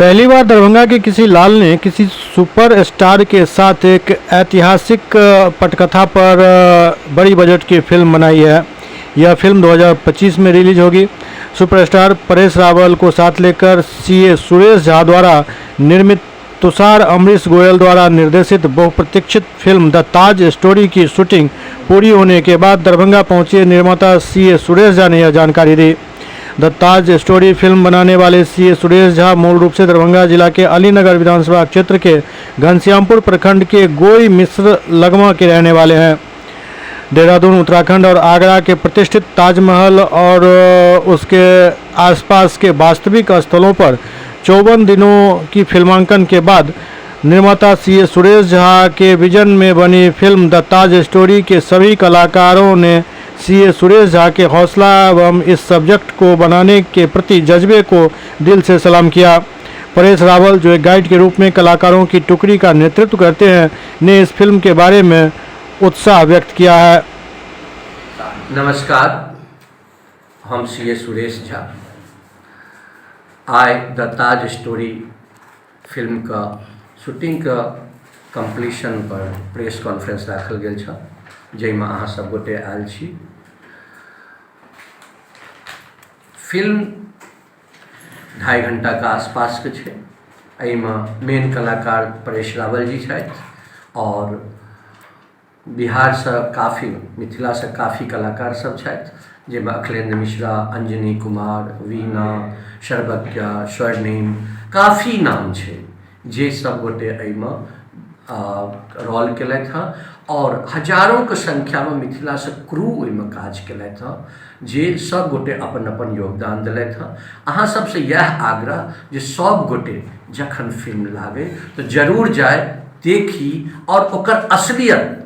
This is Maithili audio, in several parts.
पहली बार दरभंगा के किसी लाल ने किसी सुपर स्टार के साथ एक ऐतिहासिक पटकथा पर बड़ी बजट की फिल्म बनाई है। यह फिल्म 2025 में रिलीज होगी। सुपरस्टार परेश रावल को साथ लेकर सीए सुरेश झा द्वारा निर्मित, तुषार अमरीश गोयल द्वारा निर्देशित बहुप्रतीक्षित फिल्म the ताज स्टोरी की शूटिंग पूरी होने के बाद दरभंगा पहुंचे निर्माता सीए सुरेश झा ने यह जानकारी दी। The Taj story film बनाने वाले सीए सुरेश झा मूल रूप से दरभंगा जिला के अलीनगर विधानसभा क्षेत्र के घनश्यामपुर प्रखंड के गोई मिश्र लगमा के रहने वाले हैं। देहरादून, उत्तराखंड और आगरा के प्रतिष्ठित ताजमहल और उसके आसपास के वास्तविक स्थलों पर 54 दिनों की फिल्मांकन के बाद निर्माता सीए सुरेश झा के विजन में बनी फिल्म the ताज स्टोरी के सभी कलाकारों ने सीए सुरेश झा के हौसला एवं इस सब्जेक्ट को बनाने के प्रति जज्बे को दिल से सलाम किया। परेश रावल, जो एक गाइड के रूप में कलाकारों की टुकड़ी का नेतृत्व करते हैं, ने इस फिल्म के बारे में उत्साह व्यक्त किया है। नमस्कार, हम सी ए सुरेश झा आइ द ताज स्टोरी फिल्मके शूटिंगके कम्प्लीशन पर प्रेस कॉन्फ्रेंस राखल गेल छल, जाहिमे अहाँ सब गोटे आयल छी। फिल्म 2.5 घंटाके आसपासके छै। एहिमे मेन कलाकार परेश रावल जी छथि आओर बिहारसँ काफी, मिथिलासँ काफी कलाकार सब छथि, जाहिमे अखिलेन्द्र मिश्रा, अंजनी कुमार, वीणा, सर्वज्ञा, स्वर्णिम, काफी नाम छै जे सब गोटे एहिमे रोल केलथि हँ आओर हजारोके संख्यामे मिथिलासँ क्रू ओहिमे काज केलथि हँ, जे सब गोटे अपन अपन योगदान देलथि हँ। अहाँ सबसँ इएह आग्रह जे सब गोटे जखन फिल्म लागै तऽ जरूर जाइ, देखी आओर ओकर असलियत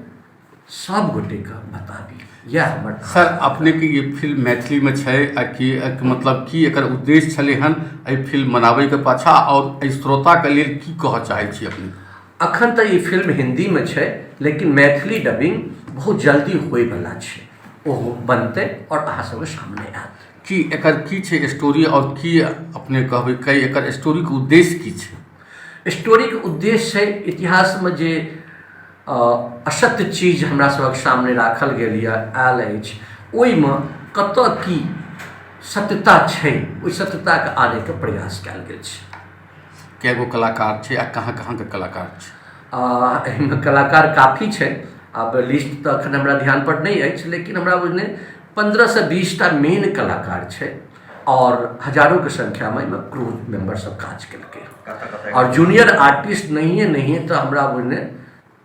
सब गोटेके बताबी, इएह हमर। सर, अपनेके ई फिल्म मैथिलीमे छै आ कि मतलब की एकर उद्देश्य छलै हन एहि फिल्म बनाबैके पाछाँ आओर एहि श्रोताके लेल की कहऽ चाहै छी अपने? अखन तऽ ई फिल्म हिन्दीमे छै, लेकिन मैथिली डबिंग बहुत जल्दी होइवला छै। ओहो बनतै आओर अहाँ सबके सामने आयत। की एकर की छै स्टोरी आओर की अपने कहबै कि एकर स्टोरीके उद्देश्य की छै? स्टोरीके उद्देश्य छै इतिहासमे जे असत्य चीज हमरा सभक सामने राखल गेल यऽ, आयल अछि, ओहिमे कतऽ की सत्यता छै, ओहि सत्यताके आनैके प्रयास कयल गेल छै। कए गो कलाकार छै आ कहाँ कहाँके कलाकार छै? एहिमे कलाकार काफी छै। आब लिस्ट तऽ एखन हमरा ध्यानपर नहि अछि, लेकिन हमरा बुझने 15सँ 20टा मेन कलाकार छै आओर हजारोके संख्यामे एहिमे क्रू मेम्बर सब काज केलकै आओर जूनियर आर्टिस्ट नहिए नहिए तऽ हमरा बुझने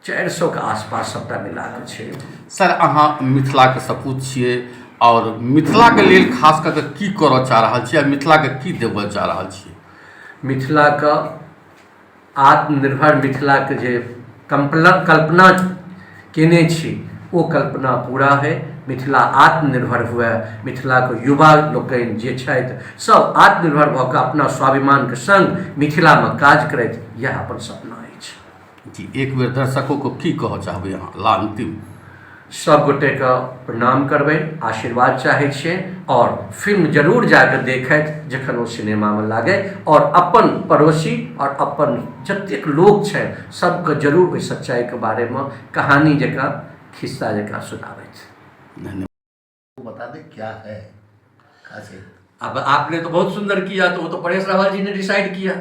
400के आसपास सबटा मिला कऽ छै। सर, अहाँ मिथिलाके सपूत छियै आओर मिथिलाके लेल खास कऽ कऽ की करऽ चाह रहल छियै आ मिथिलाके की देबऽ चाह रहल छियै? मिथिलाके आत्मनिर्भर मिथिलाके जे कल्पना केने छी, ओ कल्पना पूरा होइ, मिथिला आत्मनिर्भर हुए, मिथिलाके युवा लोकनि जे छथि सब आत्मनिर्भर भऽ कऽ अपना स्वाभिमानके सङ्ग मिथिलामे काज करथि, इएह अपन सपना अछि। जी, एक बेर दर्शकोके की कहऽ चाहबै अहाँ ला अन्तिम? सब गोटेके प्रणाम करबनि, आशीर्वाद चाहै छियनि आओर फिल्म जरूर जाकऽ देखथि जखन ओ सिनेमामे लागै आओर अपन पड़ोसी आओर अपन जतेक लोक छथि सबके जरूर ओहि सच्चाइके बारेमे कहानी जकाँ, खिस्सा जकाँ सुनाबथि। धन्यवाद। बता दे क्या है खासियत। अब आपने तो बहुत सुंदर किया, तो वो तो परेश रावल जी ने डिसाइड किया।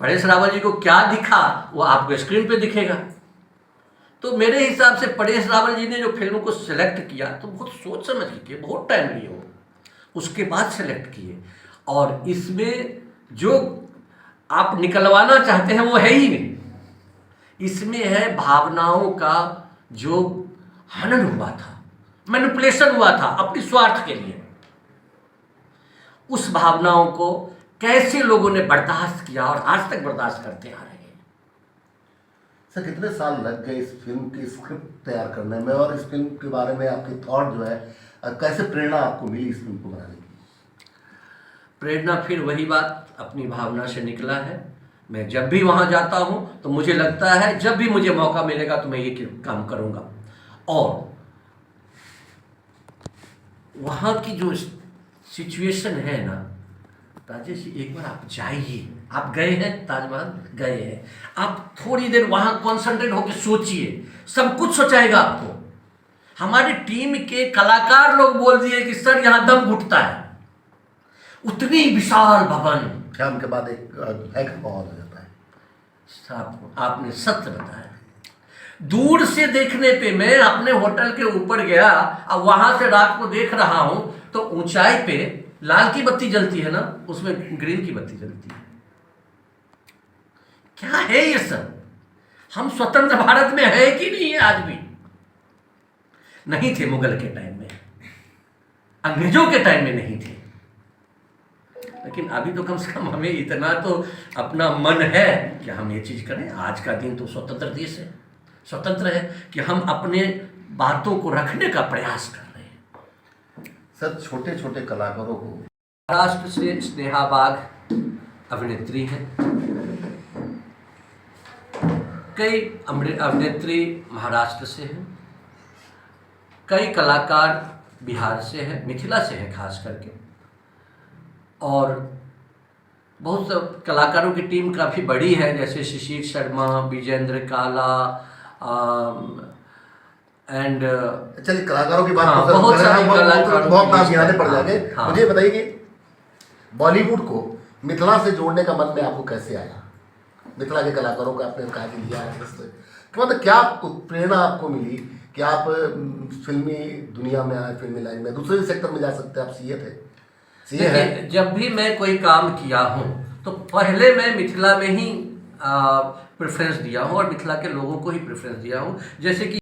परेश रावल जी को क्या दिखा, वो आपको स्क्रीन पे दिखेगा। तो मेरे हिसाब से परेश रावल जी ने जो फिल्म को सिलेक्ट किया तो बहुत सोच समझ के किया, बहुत टाइम लिए वो, उसके बाद सेलेक्ट किए और इसमें जो आप निकलवाना चाहते हैं वो है ही नहीं। इसमें है भावनाओं का जो हनन हुआ था, मैनिपुलेशन हुआ था अपनी स्वार्थ के लिए, उस भावनाओं को कैसे लोगों ने बर्दाश्त किया और आज तक बर्दाश्त करते आ रहे हैं। सर, कितने साल लग गए इस फिल्म की स्क्रिप्ट तैयार करने में और इस फिल्म के बारे में आपकी थॉट जो है, कैसे प्रेरणा आपको मिली इस फिल्म को बनाने की? प्रेरणा फिर वही बात, अपनी भावना से निकला है। मैं जब भी वहाँ जाता हूँ तो मुझे लगता है जब भी मुझे मौका मिलेगा तो मैं ये काम करूँगा और वहाँ की जो सिचुएशन है ना, राजेश जी, एक बार आप जाइए। आप गए हैं ताजमहल? गए हैं। आप थोड़ी देर वहां कॉन्सेंट्रेट होकर सोचिए, सब कुछ सोचाएगा आपको। हमारी टीम के कलाकार लोग बोल दिए कि सर यहाँ दम घुटता है, उतनी विशाल भवन। शाम के बाद एक भय का माहौल हो जाता है। साहब, आपने सत्य बताया। दूर से देखने पे, मैं अपने होटल के ऊपर गया और वहां से रात को देख रहा हूं तो ऊंचाई पे लाल की बत्ती जलती है ना, उसमें ग्रीन की बत्ती जलती है। क्या है ये सब? हम स्वतंत्र भारत में है कि नहीं है? आज भी नहीं थे। मुगल के टाइम में, अंग्रेजों के टाइम में नहीं थे, लेकिन अभी तो कम से कम हमें इतना तो अपना मन है कि हम ये चीज़ करें। आज का दिन तो स्वतंत्र देश है, स्वतंत्र है कि हम अपने बातों को रखने का प्रयास कर रहे हैं। सर, छोटे छोटे कलाकारों को महाराष्ट्र से स्नेहा बाघ अभिनेत्री हैं। कई अभिनेत्री महाराष्ट्र से हैं, कई कलाकार बिहार से हैं, मिथिला से हैं खास करके, और बहुत सब कलाकारों की टीम काफ़ी बड़ी है, जैसे शिशिर शर्मा, विजेंद्र काला एंड चलिए, कलाकारों की बात हाँ, तो सर बहुत करें, सारे बहुत कलाकारों बहुत की नाम लिस्ट गिनाने है। पड़ जाएंगे। हाँ। मुझे बताइए कि बॉलीवुड को मिथिला से जोड़ने का मन में आपको कैसे आया? मिथिला के कलाकारों को आपने कहा कि लिया है, कि मतलब क्या प्रेरणा आपको मिली कि आप फिल्मी दुनिया में आए, फिल्मी लाइन में, दूसरे सेक्टर में जा सकते हैं, आप सीए थे, सीए हैं। देखिए, जब भी मैं कोई काम किया हूँ तो पहले मैं मिथिला में ही प्रेफरेंस दिया हूँ और मिथिला के लोगों को ही प्रेफरेंस दिया हूँ, जैसे कि